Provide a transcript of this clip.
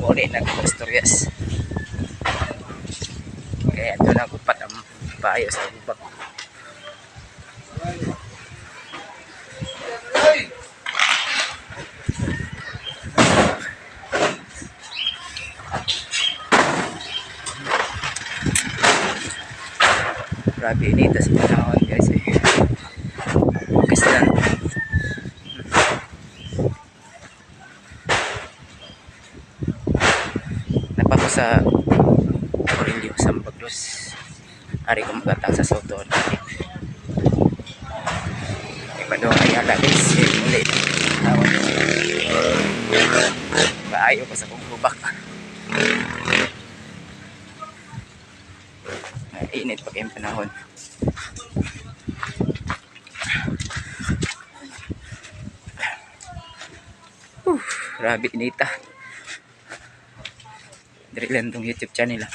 Muli nag-Asturias. Kaya doon ako ang payo sa bubak. Grabe inita sa panahon, guys, eh. Focus lang. Napako sa Aurelio Sambaglos. Ari ko magatang sa Soto. Iba doon ay ala, guys. Eh, muli. Tawag. Paayo ko sa kong hubak. Init pa kayong panahon. Grabe inita. Diri lang tong YouTube channel, ah.